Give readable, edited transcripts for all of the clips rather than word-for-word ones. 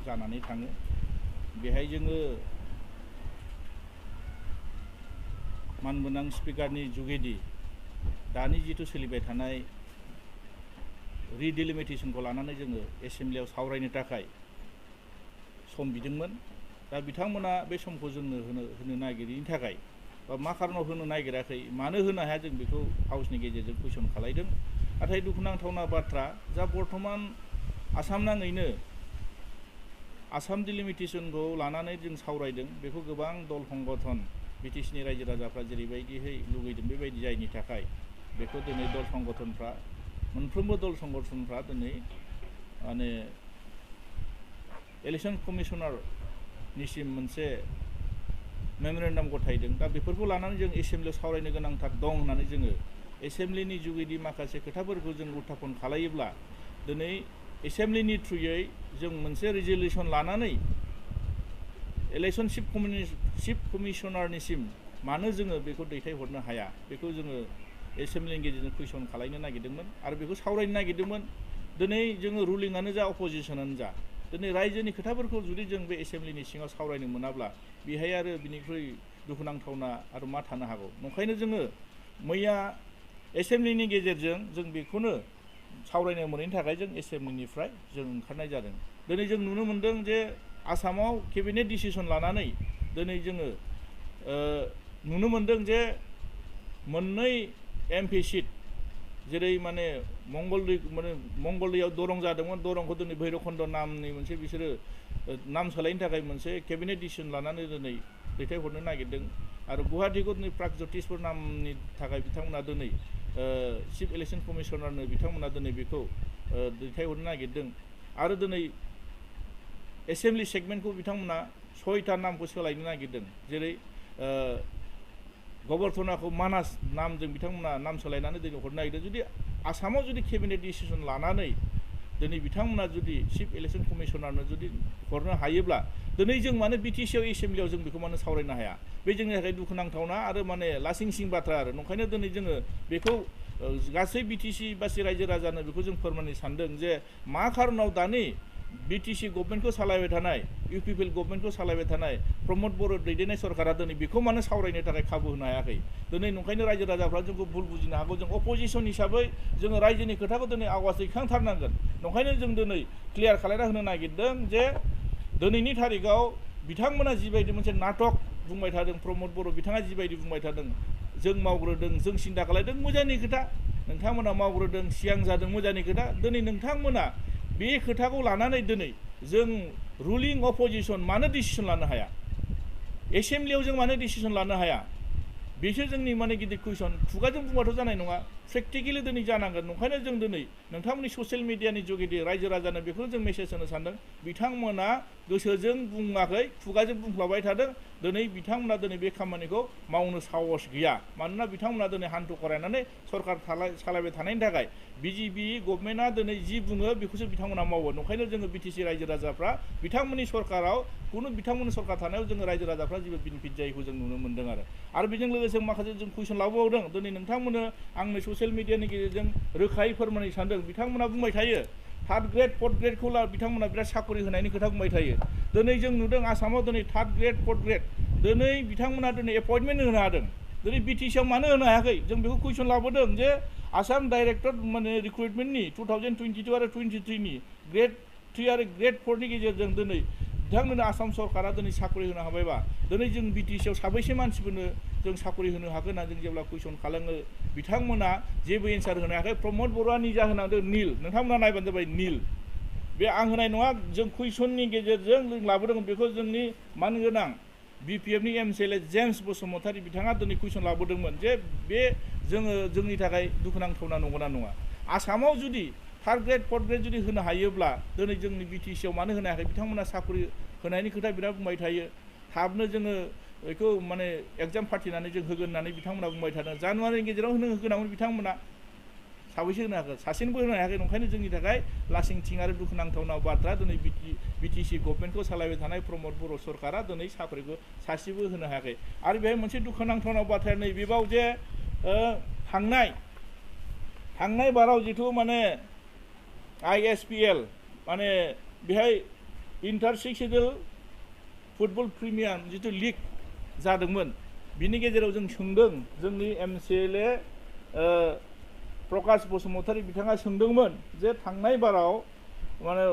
जानानै थाङो बेहाय जोङो मानगोनां स्पिकारनि जुगेदि दानि जिथु सोलिबाय थानाय रिडिलिमिटेसनखौ लानानै जोङो एसेम्ब्लियाव सावरायनो थाखाय सम बिदोंमोन दा बिथांमोना बे समखौ जोंनो होनो नागिरैनि थाखाय बा मा खारनाव होनो नागिराखै मानो होनो हाया जों बेखौ हाउसनि गेजेरजों कुइसन खालायदों नाथाय दुखुनांथावना बाथ्रा जा बर्तमान आसाम नाङैनो आसाम डिलिमिटेसनखौ लानानै जों सावरायदों बेखौ गोबां दल संगठन बिटिसिनि रायजो राजाफ्रा जेरैबायदिहै लुगैदों बेबायदि जायैनि थाखाय बेखौ दिनै दल संगठनफ्रा मोनफ्रोमबो दल संगठनफ्रा दिनै माने इलेक्शन कमिशनारनिसिम मोनसे मेमरेन्डाम गथायदों दा बेफोरखौ लानानै जों एसेम्ब्लियाव सावरायनो गोनांथार दं होननानै जोङो एसेम्ब्लिनि जुगेदि माखासे खोथाफोरखौ जों उत्थापन खालायोब्ला दिनै एसेम्ब्लिनि थ्रुयै जों मोनसे रिजलिउसन लानानै इलेक्शन चिफ कमिशनारनिसिम मानो जोङो बेखौ दैथायहरनो हाया बेखौ जोङो एसेम्ब्लिनि गेजेरजों कुइसन खालायनो नागिरदोंमोन आरो बेखौ सावरायनो नागिरदोंमोन दिनै जोङो रुलिंआनो जा अपोजिसनानो जा दिनै रायजोनि खोथाफोरखौ जुदि जों बे एसेम्ब्लिनि सिङाव सावरायनो मोनाब्ला बेहाय आरो बिनिख्रुइ दुखुनांथावना आरो मा थानो हागौ नंखायनो जोङो मैया एसेम्ब्लिनि गेजेरजों जों बेखौनो सावरायनो मोनैनि थाखाय जों एसेम्ब्लिनिफ्राय जों ओंखारनाय जादों दिनै जों नुनो मोनदों जे आसामाव केबिनेट डिसिसन लानानै दिनै जोङो नुनो मोनदों जे मोननै एमपि सिट जेरै माने मंगलदैयाव दरं जादोंमोन दरंखौ दिनै भैरबखुन्द नामनि मोनसे बिसोरो नाम सोलायनो थाखाय मोनसे केबिनेट डिसिसन लानानै दिनै दैथायहरनो नागिरदों आरो गुवाहाटीखौ दिनै प्रागज्यतिसपुर नामनि थाखाय बिथांमोना दिनै चिफ इलेक्शन कमिशनारनो बिथांमोना दिनै बेखौ दैथायहरनो नागिरदों आरो दिनै एसेम्ब्लि सेगमेन्टखौ बिथांमोना 6था नामखौ सोलायनो नागिरदों जेरै गबर्धनाखौ मानास नामजों बिथांमोना नाम सोलायनानै दिनै हरनो नागिरदों जुदि आसामाव जुदि केबिनेट डिसिसन लानानै दिनै बिथांमोना जुदि चिफ इलेक्शन कमिशनारनो जुदि हरनो हायोब्ला दिनै जों माने बिटिसिआव एसेम्ब्लियाव जों बेखौ माने सावरायनो हाया बे जोंनि थाखाय दुखुनांथावना आरो माने लासिंसिं बाथ्रा आरो नंखायनो दिनै जोङो बेखौ गासै बिटिसि बासि रायजो राजानो बेखौ जों फोरमायनो सानदों जे मा खारनाव दानि बिटिसि गभर्नमेन्टखौ सालायबाय थानाय इउपिपिएल गभर्नमेन्टखौ सालायबाय थानाय प्रमद बर' दैदेननाय सरकारा दिनै बेखौ मानो सावरायनो थाखाय खाबु होनो हायाखै दिनै नंखायनो रायजो राजाफ्रा जोंखौ भुल बुजिनो हागौ जों अपोजिसन हिसाबै जोङो रायजोनि खोथाखौ दिनै आवाज दैखांथारनांगोन नंखायनो जों दिनै क्लियार खालायना होनो नागिरदों जे दिनैनि थारिखआव बिथांमोना जिबायदि मोनसे नाटक बुंबाय थादों प्रमद बर' बिथाङा जिबायदि बुंबाय थादों जों मावग्रोदों जों सिन्था खालायदों मोजांनि खोथा नोंथांमोना मावग्रोदों सिगां जादों मोजांनि खोथा दिनै नोंथांमोना बे खोथाखौ लानानै दिनै जों रुलिं अपोजिसन मानो डिसिसन लानो हाया एसेम्ब्लियाव जों मानो डिसिसन लानो हाया बेसो जोंनि माने गिदिर कुइसन खुगाजों बुंबाथ' जानाय नङा प्रेक्टिकेलि दिनै जानांगोन नंखायनो जों दिनै नोंथांमोननि ससियेल मिडियानि जुगेदि रायजो राजानो बेखौनो जों मेसेज होनो सानदों बिथांमोना गोसोजों बुङाखै खुगाजों बुंफ्लाबाय थादों दिनै बिथांमोना दिनै बे खामानिखौ मावनो साहस गैया मानोना बिथांमोना दिनै हान्थु खरायनानै सरकार सालायबाय थानायनि थाखाय बिजेपि गभर्नमेन्टआ दिनै जि बुङो बेखौसो बिथांमोना मावो नंखायनो जोङो बिटिसि रायजो राजाफ्रा बिथांमोननि सरकाराव बिथांमोननि सरकार थानायाव जोङो रायजो राजाफ्रा जेबो बेनिफिट जायैखौ जों नुनो मोन्दों आरो बेजों लोगोसे माखासे जों कुइसन लाबोबावदों दिनै नोंथांमोननो आंनो ससियेल मिडियानि गेजेरजों रोखायै फोरमायनो सानदों बिथांमोना बुंबाय थायो थार्ड ग्रेड फर्थ ग्रेडखौ बिथांमोना बिराद साकरि होनायनि खोथा बुंबाय थायो दिनै जों नुदों आसामाव दिनै थार्ड ग्रेड फर्थ ग्रेड दिनै बिथांमोना दिनै एपइन्टमेन्ट होनो हादों दिनै बिटिसिआव मानो होनो हायाखै जों बेखौ कुइसन लाबोदों जे आसाम डाइरेक्टर माने रिक्रुटमेन्टनि 2022 आरो 23नि ग्रेड 3 आरो ग्रेड 4नि गेजेरजों दिनै बिथांमोननो आसाम सरकारा दिनै साकरि होनो हाबायबा दिनै जों बिटिसिआव साबैसे मानसिफोरनो जों साकरि होनो हागोन होनना जों जेब्ला कुइसन खालामो बिथांमोना जेबो एन्सार होनो हायाखै प्रमद बर'आ निजा होनांदों निल नोंथांमोना नायबानो जाबाय निल बे आं होनाय नङा जों कुइसननि गेजेरजों जों लाबोदों बेखौ जोंनि मानगोनां बिपिएफनि एमसिएलए जेम्स बसुमतारी बिथाङा दिनै कुइसन लाबोदोंमोन जे बे जोंनि थाखाय दुखुनांथावना नंगौना नङा आसामाव जुदि थार्ड ग्रेड फर्थ ग्रेड जुदि होनो हायोब्ला दिनै जोंनि बिटिसिआव मानो होनो हायाखै बिथांमोना साकरि होनायनि खोथा बिराद बुंबाय थायो थाबनो जोङो बेखौ माने एग्जाम फाथिनानै जों होगोन होननानै बिथांमोना बुंबाय थादों जानुवारिनि गेजेराव होगोनामोन बिथांमोना साबैसे होनो हागोन सासेनोबो होनो हायाखै नंखायनो जोंनि थाखाय लासिंथिं आरो दुखुनांथावना बाथ्रा दिनै बिटिसि गभर्नमेन्टखौ सालायबाय थानाय प्रमद बर' सरकारा दिनै साकरिखौ सासेबो होनो हायाखै आरो बेहाय मोनसे दुखुनांथावना बाथ्राया नैबेबाव जे थांनाय बाराव जिथु माने ISPL माने बेहाय इंटार सिक्सडल फुटबल प्रिमियाम जितु लीग जादोंमोन बिनि गेजेराव जों सोंदों जोंनि MCLA प्रकाश बसुमतारी बिथाङा सोंदोंमोन जे थांनाय बाराव माने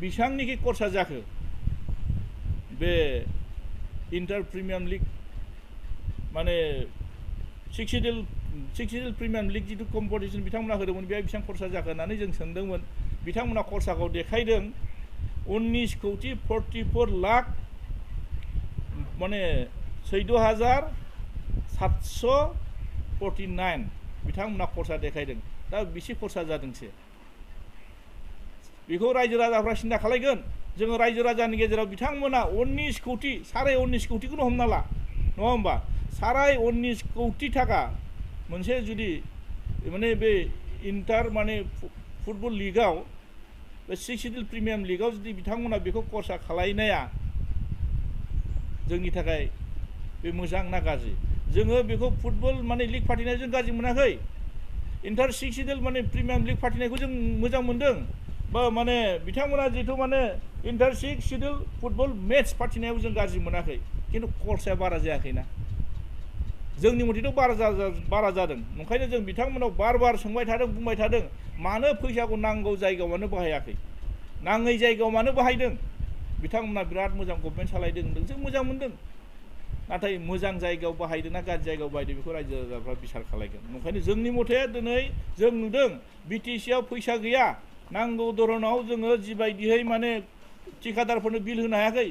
बेसेबांनिखि खरसा जाखो बे इंटार प्रिमियाम लीग माने सिक्सडल प्रिमियाम लीग जितु कम्पिटिशन बिथांमोना होदोंमोन बेहाय बेसेबां खरसा जाखो होननानै जों सोंदोंमोन बिथांमोना खरसाखौ देखायदों 19,44 लाख माने 14,749 बिथांमोना खरसा देखायदों दा बेसे खरसा जादोंसो बेखौ रायजो राजाफ्रा सिन्था खालायगोन जोङो रायजो राजानि गेजेराव बिथांमोना 19 कोटी साराय 19 कोटीखौनो हमना ला नङा होमबा साराय 19 कोटी थाखा मोनसे जुदि माने बे इंटार माने फुटबल लीगाव बे सिक्सडल प्रिमियाम लीगाव जुदि बिथांमोना बेखौ खरसा खालायनाया जोंनि थाखाय बे मोजां ना गाज्रि जोङो बेखौ फुटबल माने लीग फाटिनाय जों गाज्रि मोनाखै इंटार सिक्सडल माने प्रिमियाम लीग फाटिनायखौ जों मोजां मोनदों बा माने बिथांमोना जिथु माने इंटार सिक्सडल फुटबल मैच फाटिनायाव जों गाज्रि मोनाखै किन्तु खरसाया बारा जायाखैना जोंनि मथेथ' बारा जादों ओंखायनो जों बिथांमोनाव बार सोंबाय थादों बुंबाय थादों मानो फैसाखौ नांगौ जायगायाव मानो बाहायाखै नाङै जायगायाव मानो बाहायदों बिथांमोना बिराद मोजां गभर्नमेन्ट सालायदों जों मोजां मोनदों नाथाय मोजां जायगायाव बाहायदों ना गाज्रि जायगायाव बाहायदों बेखौ रायजो राजाफ्रा बिसार खालायगोन ओंखायनो जोंनि मथे दिनै जों नुदों BTCआव फैसा गैया नांगौ धरनाव जोङो जिबायदियै माने ठिकादारफोरनो बिल होनो हायाखै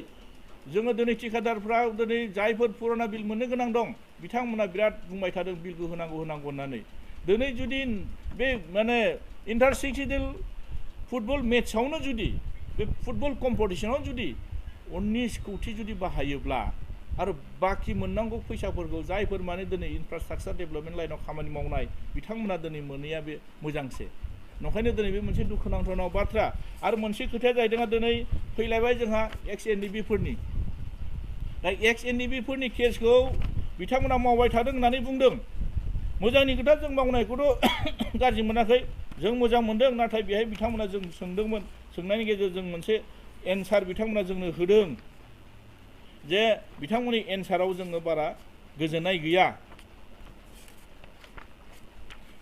जोङो दिनै ठिकादारफ्रा दिनै जायफोर पुराना बिल मोननो गोनां दं बिथांमोना बिराद बुंबाय थादों बिलखौ होनांगौ होननानै दिनै जुदि बे माने इंटार सिक्सडल फुटबल मैचआवनो जुदि बे फुटबल कम्पिटिशनाव जुदि 19 कोटी जुदि बाहायोब्ला आरो बाखि मोननांगौ फैसाफोरखौ जायफोर माने दिनै इनफ्रास्ट्राक्चार डेभेलपमेन्ट लाइनाव खामानि मावनाय बिथांमोना दिनै मोनैया बे मोजांसो नंखायनो दिनै बे मोनसे दुखुनांथाव बाथ्रा आरो मोनसे खोथाया जाहैदों दिनै फैलायबाय जोंहा XNDB फोरनि दा XNDB फोरनि केसखौ बिथांमोना मावबाय थादों होननानै बुंदों मोजांनि खोथा जों मावनायखौथ' गाज्रि मोनाखै जों मोजां मोनदों नाथाय बेहाय बिथांमोना जों सोंदोंमोन सोंनायनि गेजेरजों मोनसे एन्सार बिथांमोना जोंनो होदों जे बिथांमोननि एन्साराव जोङो बारा गोजोननाय गैया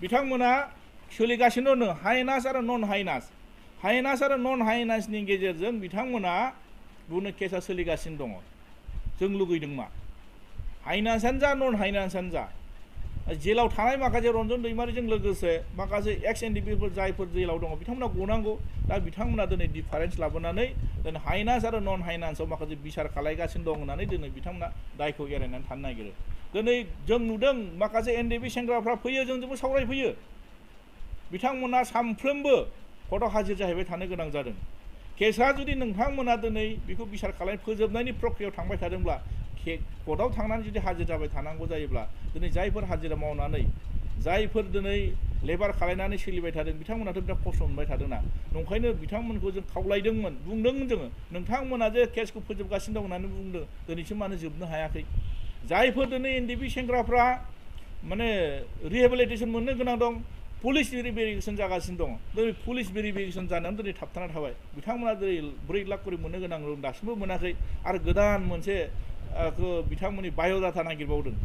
बिथांमोना सोलिगासिनो दं हाइनास आरो नन हाइनासनि गेजेरजों बिथांमोना बुंनो केसा सोलिगासिनो दङ जों लुगैदों मा हाइनासानो जा नन हाइनासानो जा जेलाव थानाय माखासे रन्जन दैमारिजों लोगोसे माखासे XNDBफोर जायफोर जेलाव दङ बिथांमोना गनांगौ दा बिथांमोना दिनै डिफारेन्स लाबोनानै दिनै हाइनास आरो नन हाइनासाव माखासे बिसार खालायगासिनो दं होननानै दिनै बिथांमोना दायखौ एरायनानै थानो नागिरो दिनै जों नुदों माखासे NDB सेंग्राफ्रा फैयो जोंजोंबो सावरायफैयो बिथांमोना सानफ्रोमबो कर्टआव हाजिर जाहैबाय थानो गोनां जादों केसा जुदि नोंथांमोना दिनै बेखौ बिसार खालाय फोजोबनायनि प्रक्रियायाव थांबाय थादोंब्ला कर्टआव थांनानै जुदि हाजिर जाबाय थानांगौ जायोब्ला दिनै जायफोर हाजिरा मावनानै जायफोर दिनै लेबार खालायनानै सोलिबाय थादों बिथांमोनाथ' बिराद खस्थ' मोनबाय थादोंना नंखायनो बिथांमोनखौ जों खावलायदोंमोन बुंदोंमोन जोङो नोंथांमोना जे केसखौ फोजोबगासिनो दं होननानै बुंदों दिनैसिम मानो जोबनो हायाखै जायफोर दिनै NDB सेंग्राफ्रा माने रिहेबिलिटेसन मोननो गोनां दं पुलिस भेरिफिकेसन जागासिनो दङ दिनै पुलिस भेरिफिकेसन जानानै दिनै थाबथाना थाबाय बिथांमोना दिनै 4 लाख करि मोननो गोनां दं दासिमबो मोनाखै आरो गोदान मोनसे बिथांमोननि बाय'डाटा नागिरबावदों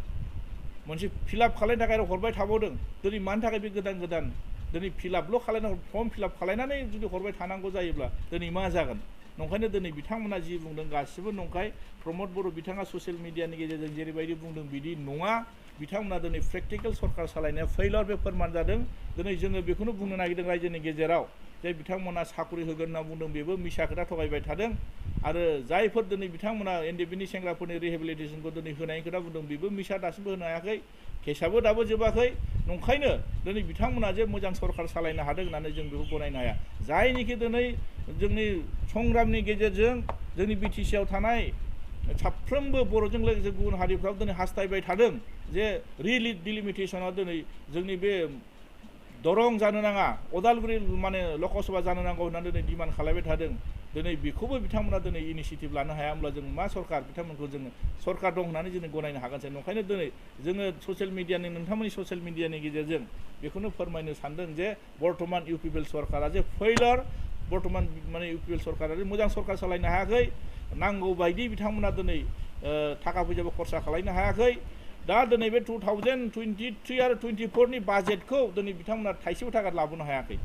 मोनसे फिलआप खालायनो थाखाय हरबाय थाबावदों दिनै मानि थाखाय बे गोदान दिनै फिलआपल' खालायनांगौ फर्म फिलआप खालायनानै जुदि हरबाय थानांगौ जायोब्ला दिनै मा जागोन नंखायनो दिनै बिथांमोना जि बुंदों गासिबो नंखाय प्रमद बर' बिथाङा ससियेल मिडियानि गेजेरजों जेरैबायदि बुंदों बिदि नङा बिथांमोना दिनै प्रेक्टिकेल सरकार सालायनाया फेइलार बे फोरमान जादों दिनै जोङो बेखौनो बुंनो नागिरदों रायजोनि गेजेराव जे बिथांमोना साख्रि होगोन होनना बुंदों बेबो मिसा खोथा थगायबाय थादों आरो जायफोर दिनै बिथांमोना NDBनि सेंग्राफोरनि रिहेबिलिटेसनखौ दिनै होनायनि खोथा बुंदों बेबो मिसा दासिमबो होनो हायाखै केसाबो दाबो जोबाखै नंखायनो दिनै बिथांमोना जे मोजां सरकार सालायनो हादों होननानै जों बेखौ गनायनो हाया जायनिखि दिनै जोंनि संग्रामनि गेजेरजों जोंनि BTCआव थानाय साफ्रोमबो बर'जों लोगोसे गुबुन हारिफ्राव दिनै हास्थायबाय थादों जे डिलिमिटेसनाव दिनै जोंनि बे दरं जानो नाङा उदालगुरि माने लकसभा जानो नांगौ होननानै दिनै डिमान्ड खालायबाय थादों दिनै बेखौबो बिथांमोना दिनै इनिसियेटिभ लानो हाया होमब्ला जों मा सरकार बिथांमोनखौ जोङो सरकार दं होननानै जों गनायनो हागोनसै नंखायनो दिनै जोङो ससियेल मिडियानि नोंथांमोननि ससियेल मिडियानि गेजेरजों बेखौनो फोरमायनो सानदों जे बर्तमान UPPL सरकारा जे फेइलार बर्तमान माने इउपिएल सरकारा मोजां सरकार सालायनो हायाखै नांगौ बायदि बिथांमोना दिनै थाखा फैसाबो खरसा खालामनो हायाखै दा दिनै बे 2023 आरो 24 नि बाजेटखौ दिनै बिथांमोना थाइसेबो थाखा लाबोनो हायाखै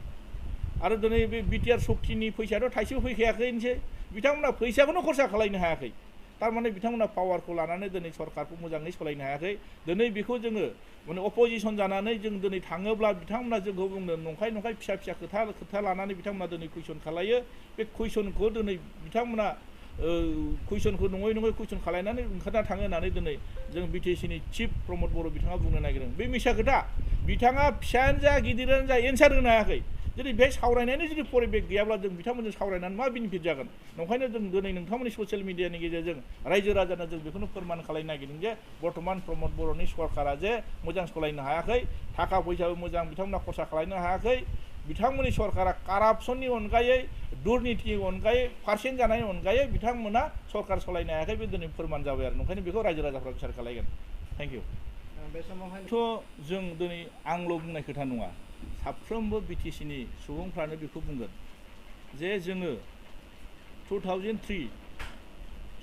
आरो दिनै बे बिटिआर शक्तिनि फैसायाथ' थाइसेबो फैखायाखैनोसै बिथांमोना फैसाखौनो खरसा खालामनो हायाखै थारमाने बिथांमोना पावारखौ लानानै दिनै सरकारखौ मोजाङै सालायनो हायाखै दिनै बेखौ जोङो माने अपोजिसन जानानै जों दिनै थाङोब्ला बिथांमोना जोंखौ बुंनो नंखाय फिसा फिसा खोथा लानानै बिथांमोना दिनै कुइसन खालायो बे कुइसनखौ दिनै बिथांमोना कुइसनखौ नङै कुइसन खालायनानै ओंखारना थाङो होननानै दिनै जों बिटिसिनि चिफ प्रमद बर' बिथाङा बुंनो नागिरदों बे मिसा खोथा बिथाङा फिसायानो जा गिदिरानो जा एन्सार होनो हायाखै जुदि बे सावरायनायनि जुदि परिबेक गैयाब्ला जों बिथांमोनजों सावरायनानै मा बेनिफिट जागोन नंखायनो जों दिनै नोंथांमोननि ससियेल मिडियानि गेजेरजों रायजो राजानो जों बेखौनो फोरमान खालामनो नागिरदों जे बर्तमान प्रमद बर'नि सरकारा जे मोजां सालायनो हायाखै थाखा फैसाबो मोजां बिथांमोना खरसा खालामनो हायाखै बिथांमोननि सरकारा कारापसननि अनगायै दुर्नितिनि अनगायै पार्सेन्ट जानायनि अनगायै बिथांमोना सरकार सालायनो हायाखै बे दिनै फोरमान जाबाय आरो नंखायनो बेखौ रायजो राजाफ्रा बिसार खालायगोन थेंक इउ बे समावहाय जों दिनै आंल' बुंनाय खोथा नङा साफ्रोमबो बिटिसिनि सुबुंफ्रानो बेखौ बुंगोन जे जोङो 2003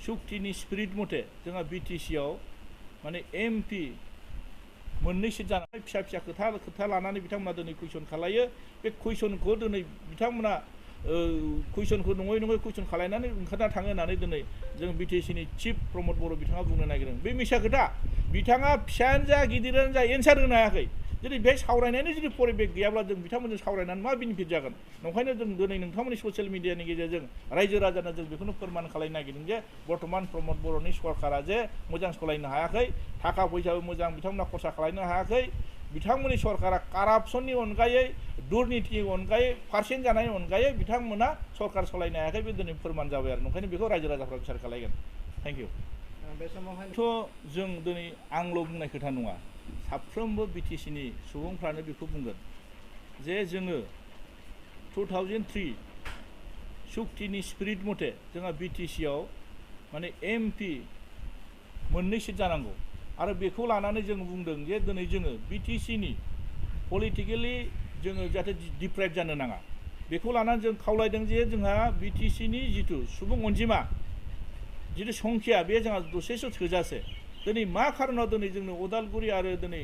सुक्तिनि स्पिरिट मथे जोंहा बिटिसिआव माने एमपि मोननै सिट जानानै फिसा खोथा लानानै बिथांमोना दिनै कुइसन खालायो बे कुइसनखौ दिनै बिथांमोना कुइसनखौ नङै कुइसन खालायनानै ओंखारना थाङो होननानै दिनै जों बिटिसिनि चिफ प्रमद बर' बिथाङा बुंनो नागिरदों बे मिसा खोथा बिथाङा फिसायानो जा गिदिरानो जा एन्सार होनो हायाखै जुदि बे सावरायनायनि जुदि परिबेक गैयाब्ला जों बिथांमोनजों सावरायनानै मा बेनिफिट जागोन नंखायनो जों दिनै नोंथांमोननि ससियेल मिडियानि गेजेरजों रायजो राजानो जों बेखौनो फोरमान खालामनो नागिरदों जे बर्तमान प्रमद बर'नि सरकारा जे मोजां सालायनो हायाखै थाखा फैसाबो मोजां बिथांमोना खरसा खालामनो हायाखै बिथांमोननि सरकारा कारापसननि अनगायै दुर्नितिनि अनगायै पार्सेन्ट जानायनि अनगायै बिथांमोना सरकार सालायनो हायाखै बे दिनै फोरमान जाबाय आरो नंखायनो बेखौ रायजो राजाफ्रा बिसार खालायगोन थेंक इउ बे समावहायथ' जों दिनै आंल' बुंनाय खोथा नङा साफ्रोमबो बिटिसिनि सुबुंफ्रानो बेखौ बुंगोन जे जोङो 2003 सुक्तिनि स्पिरिट मथे जोंहा बिटिसिआव माने एमपि मोननै सिट जानांगौ आरो बेखौ लानानै जों बुंदों जे दिनै जोङो बिटिसिनि पलिटिकेलि जोङो जाहाथे डिप्राइभ जानो नाङा बेखौ लानानै जों खावलायदों जे जोंहा बिटिसिनि जिथु सुबुं अनजिमा जिथु संख्या बे जोंहा दसेसो थोजासे दिनै मा खारनाव दिनै जोंनो उदालगुरि आरो दिनै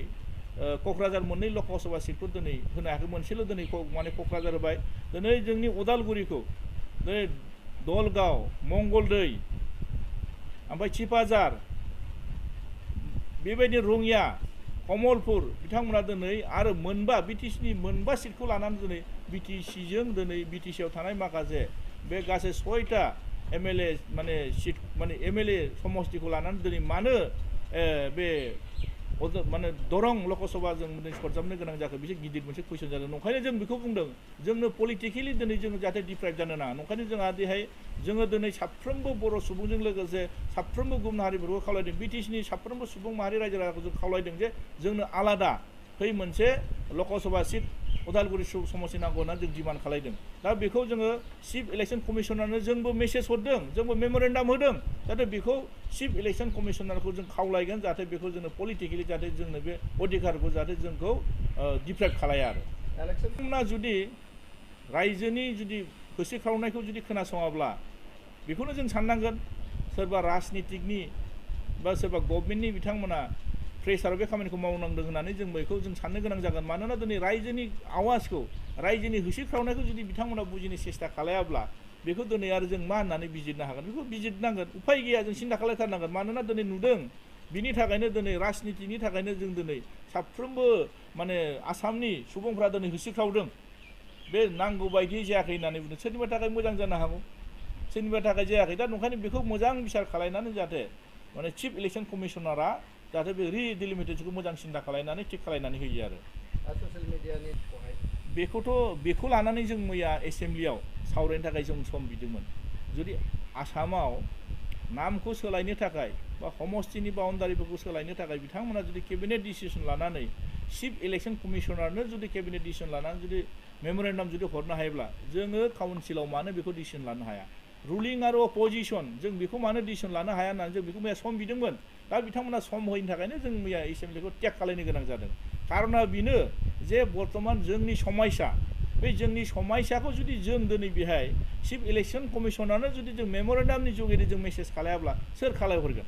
क'क्राझार मोननै लकसभा सिटखौ दिनै होनो हायाखै मोनसेल' दिनै माने क'क्राझार होबाय दिनै जोंनि उदालगुरिखौ दिनै दलगाव मंगलदै ओमफ्राय चिपाझार बेबायदि रङिया कमलपुर बिथांमोना दिनै आरो मोनबा बिटिसिनि मोनबा सिटखौ लानानै दिनै बिटिसिजों दिनै बिटिसिआव थानाय माखासे बे गासै 6टा एमएलए माने सिट माने एमएलए समस्तिखौ लानानै दिनै मानो बे माने दरं लकसभा जों सरजाबनो गोनां जाखो बिसोर गिदिर मोनसे कुइसन जादों नंखायनो जों बेखौ बुंदों जोंनो पलिटिकेलि दिनै जों जाहाथे डिप्राइभ जानो नाङा नंखायनो जोंहा दिनै दिनै साफ्रोमबो बर' सुबुंजों लोगोसे साफ्रोमबो गुबुन हारिफोरखौ खावलायदों बिटिसिनि साफ्रोमबो सुबुं माहारि रायजो राजाखौ जों खावलायदों जे जोंनो आलादायै मोनसे लकसभा सिट उदालगुरि समस्ति नांगौ होननानै जों डिमान्ड खालायदों दा बेखौ जोङो चिफ इलेक्सन कमिसनारनो जोंबो मेसेज हरदों जोंबो मेम'रेन्डाम होदों जाहाथे बेखौ चिफ इलेक्सन कमिसनारखौ जों खावलायगोन जाहाथे बेखौ जोङो पलिटिकेलि जाहाथे जोंनो बे अधिकारखौ जाहाथे जोंखौ डिप्राइभ खालाया आरो इलेक्सना जुदि रायजोनि जुदि होसिख्रावनायखौ जुदि खोनासङाब्ला बेखौनो जों साननांगोन सोरबा राजनितिकनि बा सोरबा गभर्नमेन्टनि बिथांमोना प्रेसाराव बे खामानिखौ मावनांदों होननानै जों बेखौ जों साननो गोनां जागोन मानोना दिनै रायजोनि आवाजखौ रायजोनि होसिख्रावनायखौ जुदि बिथांमोना बुजिनो सेस्था खालायाब्ला बेखौ दिनै आरो जों मा होननानै बिजिरनो हागोन बेखौ बिजिरनांगोन उफाय गैया जों सिन्था खालायथारनांगोन मानोना दिनै नुदों बिनि थाखायनो दिनै राजनितिनि थाखायनो जों दिनै साफ्रोमबो माने आसामनि सुबुंफ्रा दिनै होसिख्रावदों बे नांगौ बायदि जायाखै होननानै बुंदों सोरनिबा थाखाय मोजां जानो हागौ सोरनिबा थाखाय जायाखै दा नंखायनो बेखौ मोजां बिसार खालायनानै जाहाथे माने चिफ इलेक्सन कमिसनारा जाहाथे बे रिडिलिमिटेसनखौ मोजां सिन्था खालायनानै थिग खालायनानै होयो आरो ससियेल मिडियानि बेखौ लानानै जों मैया एसेम्ब्लियाव सावरायनो थाखाय जों सम बिदोंमोन जुदि आसामाव नामखौ सोलायनो थाखाय बा समस्तिनि बाउन्डारिफोरखौ सोलायनो थाखाय बिथांमोना जुदि केबिनेट डिसिसन लानानै चिफ इलेक्सन कमिसनारनो जुदि केबिनेट डिसिसन लानानै जुदि मेम'रेन्डाम जुदि हरनो हायोब्ला जोङो काउन्सिलाव मानो बेखौ डिसिसन लानो हाया रुलिं आरो अपोजिसन जों बेखौ मानो डिसिसन लानो हाया होननानै जों बेखौ मैया सम बिदोंमोन दा बिथांमोना सम होयैनि थाखायनो जों मैया एसेम्ब्लिखौ टेग खालायनो गोनां जादों कारना बेनो जे बर्तमान जोंनि समयसा बे जोंनि समायसाखौ जुदि जों दिनै बेहाय चिफ इलेक्शन कमिशनारनो जुदि जों मेम'रेन्डामनि जुगेदि जों मेसेज खालायाब्ला सोर खालायहरगोन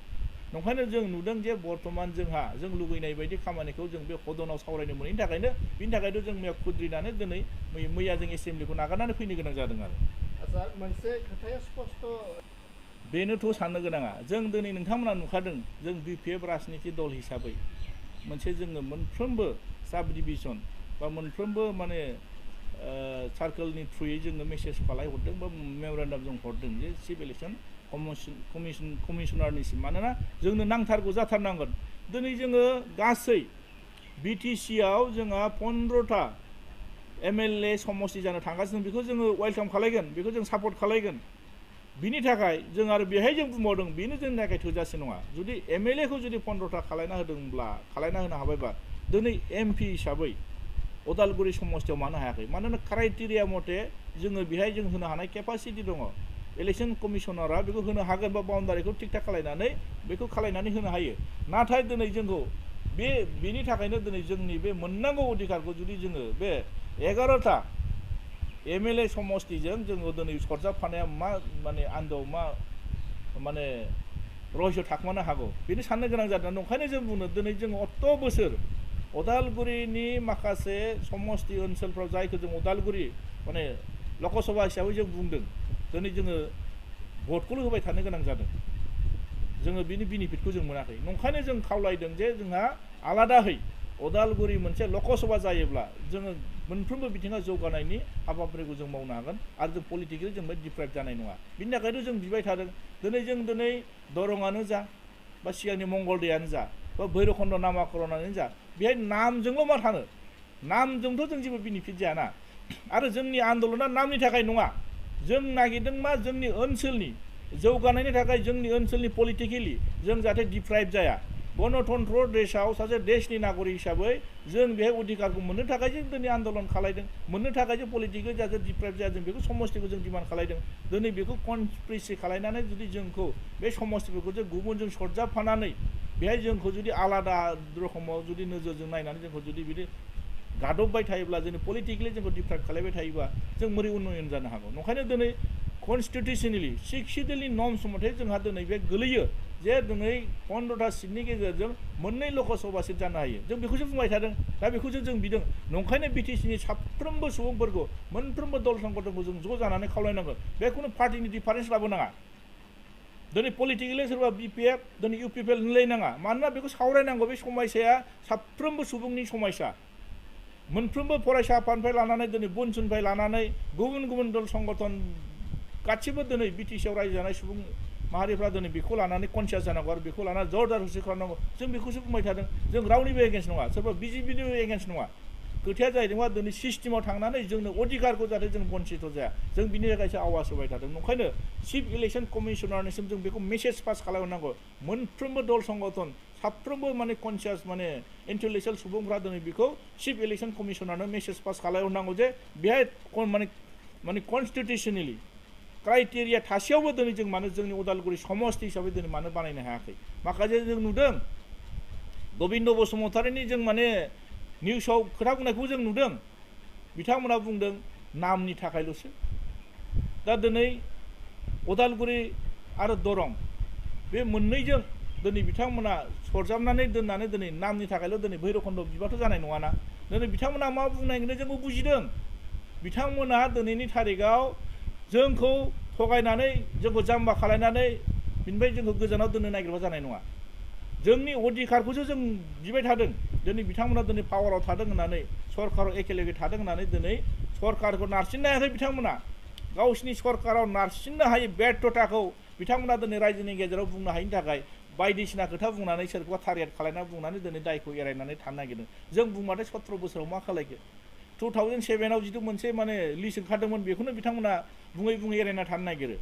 नंखायनो जों नुदों जे बर्तमान जों लुगैनाय बायदि खामानिखौ जों बे हदनाव सावरायनो मोनैनि थाखायनो बिनि थाखायथ' जों मैया खुद्रिनानै दिनै मैया जों एसेम्ब्लिखौ नागारनानै फैनो गोनां जादों आरो आচ্ছা मोनसे खोथाया स्पष्ट बेनोथ' साननो गोनाङा जों दिनै नोंथांमोना नुखादों जों BPF राजनिति दल हिसाबै मोनसे जोङो मोनफ्रोमबो साब डिभिजन बा मोनफ्रोमबो माने सार्कोलनि थ्रुयै जोङो मेसेज खालायहरदों बा मेम'रेन्डाम जों हरदों जे चिफ इलेक्शन कमिशनारनिसिम मानोना जोंनो नांथारगौ जाथारनांगोन दिनै जोङो गासै BTC आव जोंहा 15टा MLA समष्टि जानो थांगासिनो बेखौ जोङो वेलकाम खालायगोन बेखौ जों सापर्ट खालायगोन बिनि थाखाय जों आरो बेहाय जों बुंबावदों बेनो जोंनि थाखाय थोजासे नङा जुदि MLA खौ जुदि 15टा खालायना होदोंब्ला खालायना होनो हाबायबा दिनै MP हिसाबै उदालगुरि समष्टियाव मानो हायाखै मानोना क्राइटेरिया मथे जोङो बेहाय जों होनो हानाय केपासिटि दङ इलेक्शन कमिशनारा बेखौ होनो हागोन बा बाउन्डारिखौ थिक थाक खालायनानै बेखौ खालायनानै होनो हायो नाथाय दिनै जोंखौ बेनि थाखायनो दिनै जोंनि बे मोननांगौ अधिकारखौ जुदि जोङो बे 11टा MLA समष्टिजों जोङो दिनै सरजाबफानाया मा माने आन्दोआव मा माने रहस्य थाखोमानो हागौ बेनो साननो गोनां जादों नंखायनो जों बुङो दिनै जों अत बोसोर उदालगुरिनि माखासे समष्टि ओनसोलफ्राव जायखौ जों उदालगुरि माने लकसभा हिसाबै जों बुंदों दिनै जोङो भटखौल' होबाय थानो गोनां जादों जोङो बिनि बेनिफिटखौ जों मोनाखै नंखायनो जों खावलायदों जे जोंहा आलादाहै उदालगुरि मोनसे लकसभा जायोब्ला जोङो मोनफ्रोमबो बिथिङाव जौगानायनि हाबाफारिखौ जों मावनो हागोन आरो जों पलिटिकेलि जों डिप्राइभ जानाय नङा बिनि थाखायनो जों बिबाय थादों दिनै दरंआनो जा बा सिगांनि मंगलदैयानो जा बा भैरबखुन्द नामाकरनानो जा बेहाय नामजोंल' मा थानो नामजोंथ' जों जेबो बेनिफिट जायाना आरो जोंनि आन्दलना नामनि थाखाय नङा जों नागिरदों मा जोंनि ओनसोलनि जौगानायनि थाखाय जोंनि ओनसोलनि पलिटिकेलि जों जाहाथे डिप्राइभ जाया गणतन्त्र देशआव सासे देशनि नागरिक हिसाबै जों बेहाय अधिकारखौ मोननो थाखाय जों दिनै आन्दलन खालायदों मोननो थाखाय जों पलिटिकेल जाहाथे डिप्राइभ जाया जों बेखौ समष्टिखौ जों डिमान्ड खालायदों दिनै बेखौ कनस्पिरेसि खालायनानै जुदि जोंखौ बे समष्टिफोरखौ जों गुबुनजों सरजाबफानानै बेहाय जोंखौ जुदि आलादा रोखोमाव जुदि नोजोरजों नायनानै जोंखौ जुदि बिदि गादबबाय थायोब्ला जोंनि पलिटिकेलि जोंखौ डिप्राइभ खालायबाय थायोबा जों बोरै उन्नयन जानो हागौ नंखायनो दिनै कनस्टिटिउसनलि 6 सिडिउलनि नर्म्स मथे जोंहा दिनै बे गोलैयो जे दिनै 15टा सिटनि गेजेरजों मोननै लकसभा सिट जानो हायो जों बेखौसो बुंबाय थादों दा बेखौसो जों बिदों नंखायनो BTCनि साफ्रोमबो सुबुंफोरखौ मोनफ्रोमबो दल संगठनखौ जों ज' जानानै खावलायनांगोन बे खुनु पार्टिनि डिफारेन्स लाबोनाङा दिनै पलिटिकेलि सोरबा BPF दिनै UPPL होनलायनाङा मानोना बेखौ सावरायनांगौ बे समयसाया साफ्रोमबो सुबुंनि समयसा मोनफ्रोमबो फरायसा आफादनिफ्राय लानानै दिनै बनसुनिफ्राय लानानै गुबुन गुबुन दल संगठन गासिबो दिनै BTCआव रायजो जानाय सुबुं माहारिफ्रा दिनै बेखौ लानानै कनसियास जानांगौ आरो बेखौ लानानै जरदार हुसि खालामनांगौ जों बेखौसो बुंबाय थादों जों रावनिबो एगेन्स्ट नङा सोरबा BJPनिबो एगेन्स्ट नङा खोथाया जाहैदों दिनै सिस्टेमाव थांनानै जोंनो अधिकारखौ जाहाथे जों बन्सित जाया जों बिनि थाखायसो आवाज होबाय थादों नंखायनो चिफ इलेक्शन कमिशनारनिसिम जों बेखौ मेसेज पास खालामनांगौ मोनफ्रोमबो दल संगठन साफ्रोमबो माने कनसियास माने इन्टेलेक्सुवेल सुबुंफ्रा दिनै बेखौ चिफ इलेक्शन कमिशनारनो मेसेज पास खालामनांगौ जे बेहाय माने कनस्टिटिउसनेलि क्राइटेरिया थासेयावबो दिनै जों मानो जोंनि उदालगुरि समष्टि हिसाबै दिनै मानो बानायनो हायाखै माखासे जों नुदों गबिन्द बसुमतारीनि जों माने निउसाव खोथा बुंनायखौ जों नुदों बिथांमोना बुंदों नामनि थाखायल'सो दा दिनै उदालगुरि आरो दरं बे मोननैजों दिनै बिथांमोना सरजाबनानै दोननानै दिनै नामनि थाखायल' दिनै भैरबखुन्द बिबाथ' जानाय नङाना दिनै बिथांमोना मा बुंनायखौनो जोंबो बुजिदों बिथांमोना दिनैनि थारिखआव जोंखौ थगायनानै जोंखौ जाम्बा खालायनानै बिनिफ्राय जोंखौ गोजानाव दोननो नागिरबा जानाय नङा जोंनि अधिकारखौसो जों बिबाय थादों दिनै बिथांमोना दिनै पावाराव थादों होननानै सरकाराव एखेलेगे थादों होननानै दिनै सरकारखौ नारसिननो हायाखै बिथांमोना गावसिनि सरकाराव नारसिननो हायै बेर्थताखौ बिथांमोना दिनै रायजोनि गेजेराव बुंनो हायिनि थाखाय बायदिसिना खोथा बुंनानै सोरखौबा टारगेट खालायना बुंनानै दिनै दायखौ एरायनानै थानो नागिरदों जों बुंबाथाय 17 बोसोराव मा खालायखो 2007आव जिथु मोनसे माने लिस्ट ओंखारदोंमोन बेखौनो बिथांमोना बुङै बुङै एरायना थानो नागिरो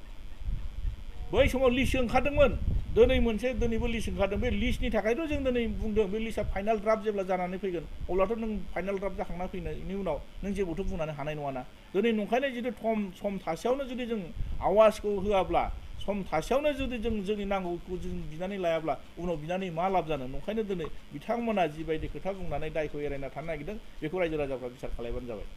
बै समाव लिस्ट ओंखारदोंमोन दिनैबो लिस्ट ओंखारदों बे लिस्टनि थाखायथ' जों दिनै बुंदों बे लिस्टआ फाइनाल ड्राफ्ट जेब्ला जानानै फैगोन अब्लाथ' नों फाइनाल ड्राफ्ट जाखांना फैनायनि उनाव नों जेबोथ' बुंनानै हानाय नङाना दिनै नंखायनो जिथु सम थासेयावनो जुदि जों आवाजखौ होआब्ला सम थासेयावनो जुदि जों जोंनि नांगौखौ जों बिनानै लायाब्ला उनाव बिनानै मा लाब जानो नंखायनो दिनै बिथांमोना जिबायदि खोथा बुंनानै दायखौ एरायना थानो नागिरदों बेखौ रायजो राजाफ्रा बिसार खालायबानो जाबाय